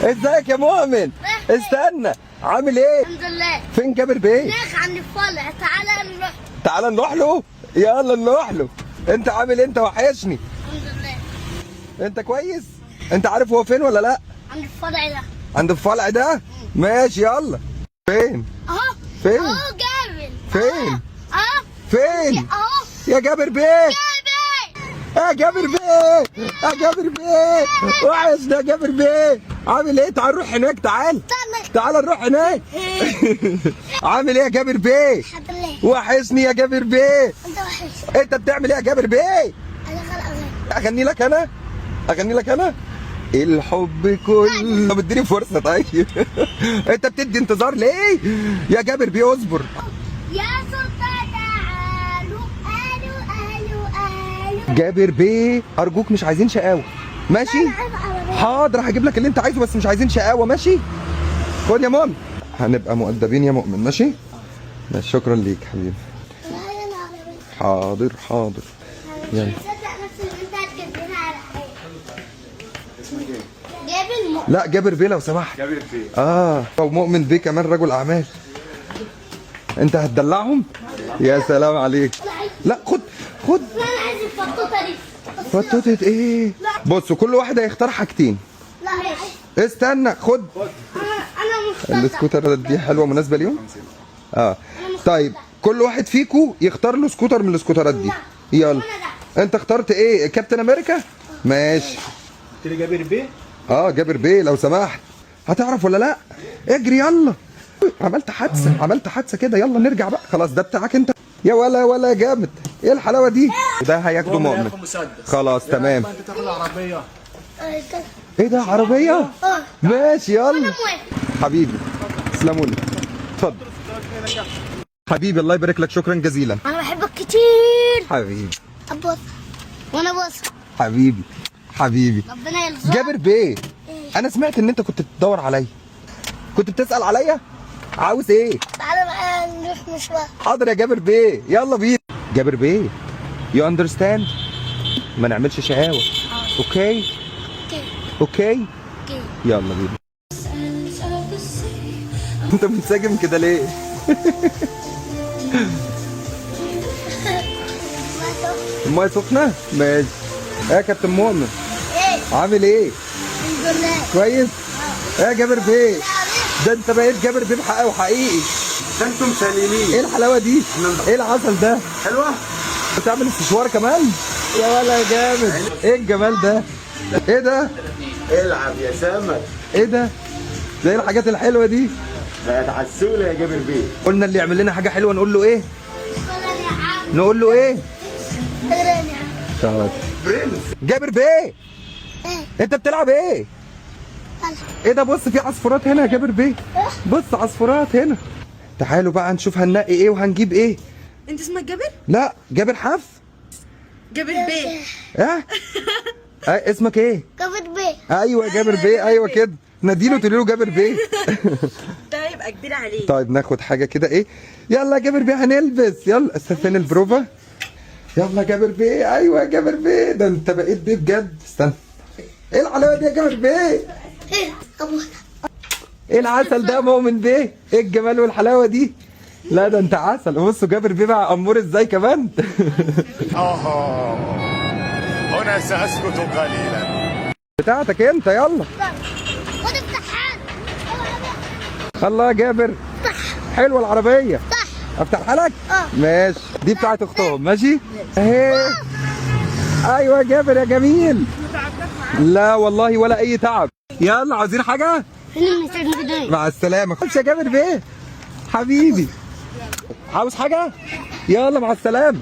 ازيك يا مؤمن؟ استنى، عامل ايه؟ الحمد لله. فين جابر بيه؟ هناك عند الفرع، تعالى نروح. تعالى نروح له، يلا نروح له. انت عامل ايه؟ انت وحشني. الحمد لله. انت كويس؟ انت عارف هو فين ولا لا؟ عند الفرع ده. عند الفرع ده؟ ماشي يلا. فين؟ اهو. فين؟ اهو جابر. فين؟ اهو. فين؟ اهو يا جابر بيه، جابر. يا جابر بيه، يا جابر بيه، وحشنا يا جابر بيه. عامل ايه؟ تعال نروح هناك، تعال تعال نروح هناك. عامل ايه يا جابر بيه؟ الحمد لله. وحشني يا جابر بيه. انت وحش. انت بتعمل ايه يا جابر بيه؟ انا خلق اغاني. اغني لك انا؟ اغني لك انا؟ الحب كله. طب اديني فرصة طيب. انت بتدي انتظار ليه؟ يا جابر بيه اصبر. يا سلطان تعالوا، الو الو الو. جابر بيه ارجوك مش عايزين شقاوة، ماشي؟ انا عايز عربية. حاضر هجيب لك اللي انت عايزه، بس مش عايزين شقاوة، ماشي؟ خد يا مؤمن. هنبقى مؤدبين يا مؤمن، ماشي؟ ماشي، شكرا ليك حبيبي. انا عايز العربية. حاضر حاضر. انا مش مصدق نفسي ان انت هتجيب لنا على جابر مؤمن. لا جابر بيه لو سمحت. جابر بيه. اه، ومؤمن بيه كمان رجل اعمال. انت هتدلعهم؟ يا سلام عليك. لا خد خد. لا انا عايز الفطوطه دي. فتوتة ايه؟ بصوا كل واحد هيختار حاجتين. لا ماشي. استنى خد. انا مختار. السكوتر دي حلوة مناسبة ليهم؟ اه طيب كل واحد فيكو يختار له سكوتر من السكوترات دي. يلا. انت اخترت ايه؟ كابتن امريكا؟ ماشي. قلت لي جابر بيه؟ اه جابر بيه لو سمحت. هتعرف ولا لا؟ اجري يلا. عملت حادثه، عملت حادثه كده، يلا نرجع بقى. خلاص ده بتاعك انت. يا ولا ولا جامد، ايه الحلاوة دي؟ ده هياخده مؤمن. خلاص تمام. انت تاخد عربية. ايه ده عربية؟ ماشي يلا. موافق. حبيبي تسلموا لي. اتفضل حبيبي، الله يبارك لك، شكرا جزيلا. انا بحبك كتير. حبيبي. ابوس وانا بوس. حبيبي حبيبي. ربنا يرزقك. جابر بيه، انا سمعت ان انت كنت بتدور عليا، كنت بتسأل عليا، عاوز ايه؟ تعالى بقى نروح مشوار. حاضر يا جابر بيه، يلا بينا. جابر بيه you understand، ما نعملش شقاوة. okay okay. okay okay. يلا بينا. انت منسجم كده ليه؟ المايه سخنة؟ ماشي. ايه يا كابتن مؤمن؟ ايه. عامل ايه؟ الحمد لله. كويس؟ ايه يا جابر بيه؟ ده انت بقيت جابر بيه بحق وحقيقي. ده انتم سليمين. ايه الحلاوة دي؟ ايه العسل ده؟ حلوة؟ بتعمل استشوار كمان؟ يا ولا يا جامد، ايه الجمال ده؟ ايه ده؟ العب يا سمك. ايه ده؟ ده ايه الحاجات الحلوة دي؟ بقت عسوله يا جابر بيه. قلنا اللي يعمل لنا حاجة حلوة نقول له ايه؟ شكرا يا عم. نقول له ايه؟ شكرا يا عم. شاطر. برنس. جابر بيه، ايه. انت بتلعب ايه؟ ايه ده؟ بص في عصفورات هنا يا جابر بيه، بص عصفورات هنا. تعالوا بقى نشوف هننقي ايه وهنجيب ايه. انت اسمك جابر؟ لا جابر حف. جابر بيه. اه؟ اه اسمك ايه؟ جابر بيه. ايوه جابر بيه، ايوه كده. ناديله تقولي له جابر بيه. ده يبقى كبير عليه. طيب ناخد حاجة كده ايه؟ يلا يا جابر بيه هنلبس، يلا استنى فين البروفا؟ يلا جابر بيه، ايوه يا جابر بيه، ده انت بقيت بيه بجد. استنى ايه الحلاوة دي يا جابر بيه؟ ايه ابوس. ايه العسل ده يا مؤمن بيه؟ ايه الجمال والحلاوه دي؟ لا ده انت عسل. بصوا جابر بيه بقى امور ازاي كمان. هنا سأسكت قليلا. بتاعتك انت، يلا. خد افتحها. الله يا جابر، حلوة العربية. افتح. افتحها لك؟ اه. ماشي، دي بتاعت اختهم، ماشي؟ اهي. ايوه يا جابر يا جميل. لا والله ولا اي تعب. يلا عاوزين حاجة؟ فين المستر؟ مع السلامة. خش يا جابر بيه حبيبي. عاوز حاجة؟ يلا مع السلامة.